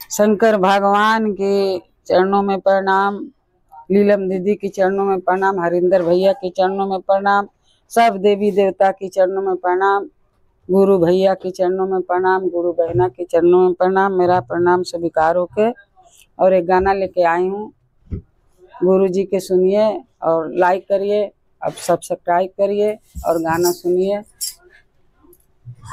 शंकर भगवान के चरणों में प्रणाम, नीलम दीदी के चरणों में प्रणाम, हरिंदर भैया के चरणों में प्रणाम, सब देवी देवता के चरणों में प्रणाम, गुरु भैया के चरणों में प्रणाम, गुरु बहना के चरणों में प्रणाम। मेरा प्रणाम स्वीकार होके और एक गाना लेके आई हूँ, गुरु जी के सुनिए और लाइक करिए, अब सब्सक्राइब करिए और गाना सुनिए।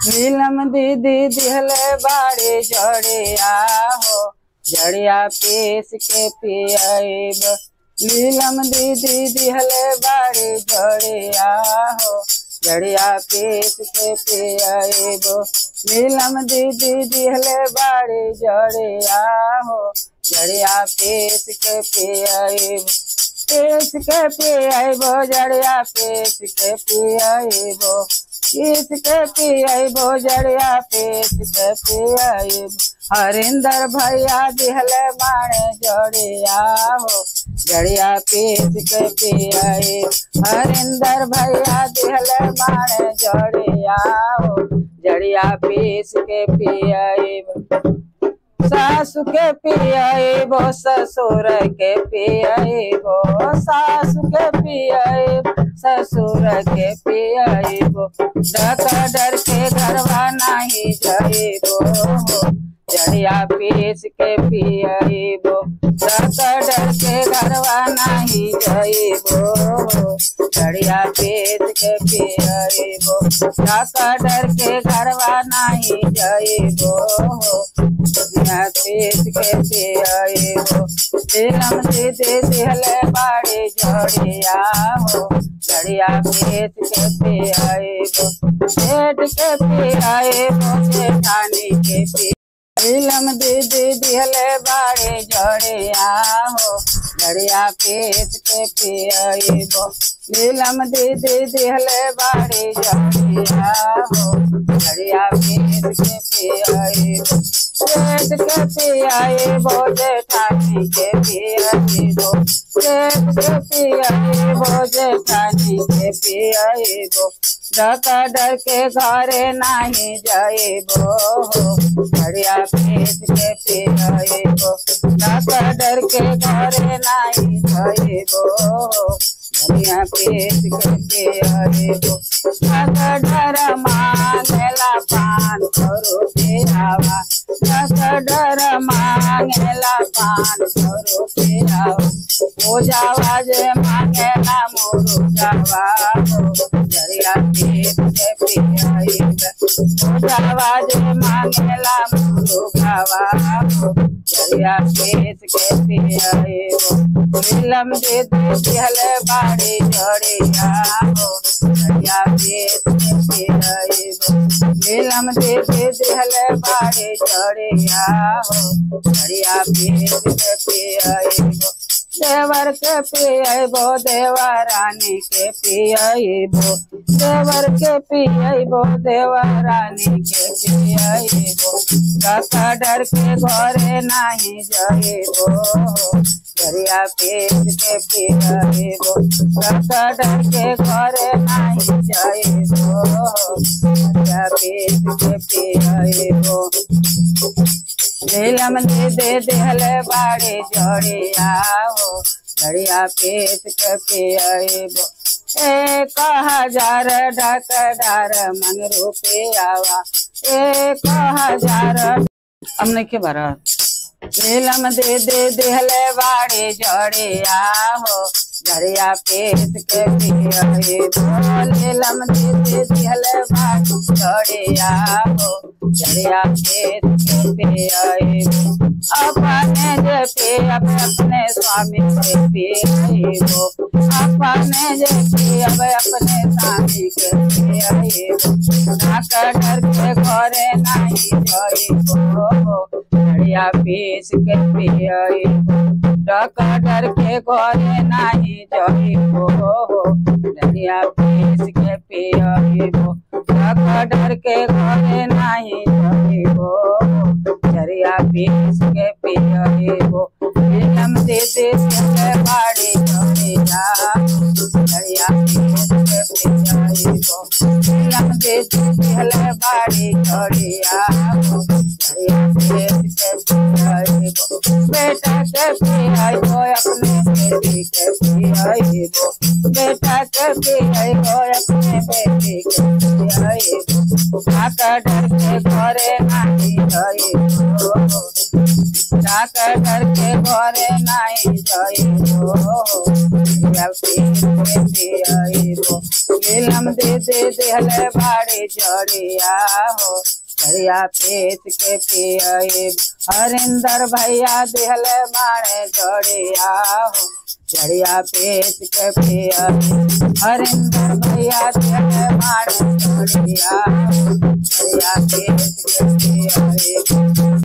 नीलम दीदी दिहले बाड़े जड़िया हो, जड़िया पीस के पियाब। नीलम दीदी दिहले बाड़े जड़िया हो, जड़िया पीस के पियाब। नीलम दीदी दिहले बाड़े जड़िया हो, जड़िया पीस के पियाब। पीस के पियाबो जड़िया पीस के पियाबो, पीस के पियाबो जड़िया पीस के पियाबो। हरिंदर भैया दिहले बाणे जड़िया हो, जड़िया पीस के पियाबो। हरिंदर भैया दिहले बाणे जड़िया हो, जड़िया पीस के पियाबो। सासु के पियाबो ससुर के पियाबो, सासु के पियाबो ससुर के पियाबो। डक डर के घरवा नहीं जाइबो, जड़िया पीस के पियाबो। डक डर के घरवा नहीं जाइबो, जड़िया पीस के पियाबो। डक डर के घरवा नहीं जाइबो, पीस के पियाबो। नीलम दीदी दिहले बाड़ी जड़िया हो, जड़िया पीस के पियाबो। जेठ के पियाबो जेठानी के पी। नीलम दीदी दिहले बाड़ी जड़िया हो, जड़िया पीस के पियाबो। नीलम दीदी दिहले बाड़ी जड़िया हो, जड़िया पीस के पियाबो। जेठ के पियाबो जेठानी के पियाबो, जेठ के पियाबो जेठानी के पियाबो। डक डर के घरे नहीं जाइबो, जड़िया पीस के पियाबो। डक डर के घरे नहीं जाइबो, जड़िया पीस के पियाबो। डक डर मांगेला पान करो पियावा, डक डर मांगेला पान करो पियावा। ओ जावा जे मांगेला मोरू जावा हो, जड़िया पीस के पियाबो। ओ जावा जे मांगेला मोरू गावा हो, जड़िया पीस के पियाबो। नीलम दीदी दिहले बाड़ी जड़िया हो, जड़िया पीस के पियाबो। नीलम दीदी दिहले बाड़ी जड़िया हो, जड़िया पीस के पियाबो। देवर के पियाबो देवरानी के पियाबो, देवर के पियाबो देवरानी के पियाबो। डक डर के घरे नहीं जाइबो, जड़िया पीस के पियाबो। डक डर के घरे नहीं जाइबो, जड़िया पीस के पियाबो। नीलम दीदी दिहले बाड़ी जड़िया हो, जड़िया पीस के पियाबो। 1000 ढक डर मंगरू पियावा, 1000 अब नहीं के भरत। नीलम दीदी दिहले बाड़ी जड़िया हो, जड़िया पीस के पियाबो। नीलम दीदी दिहले बाड़ी जड़िया हो, जड़िया पीस के पियाबो। अपने जे पियब अपने स्वामी के पियाबो, अपने जे पियब अपने स्वामी के पियाबो। डक डर के घरे नहीं जाइबो, जड़िया पीस के पियाबो। डक डर के घरे नहीं जाइबो, जड़िया पीस के पियाबो। डक डर के घरे नहीं जाइबो, जड़िया पीस के पियाबो। नीलम दीदी दिहले बाड़ी जड़िया, जड़िया पीस के पियाबो। नीलम दीदी दिहले बाड़ी जड़िया हो, जड़िया पीस के पियाबो। बेटा के पियाइबो अपने बेटी के पियाइबो, बेटा के पियाइबो अपने बेटी के पियाइबो। काका डर के घरे नाही जाइबो, काका डर के घरे नाही जाइबो, पियाइबो। नीलम दीदी दिहले बाड़ी जड़िया हो, जड़िया पीस के पियाइब। हरिंदर भैया दिहले बाड़े जड़िया हो, जड़िया पीस के पियाइब। हरिंदर भैया दिहले बाड़े जड़िया हो, जड़िया पीस के पियाइब।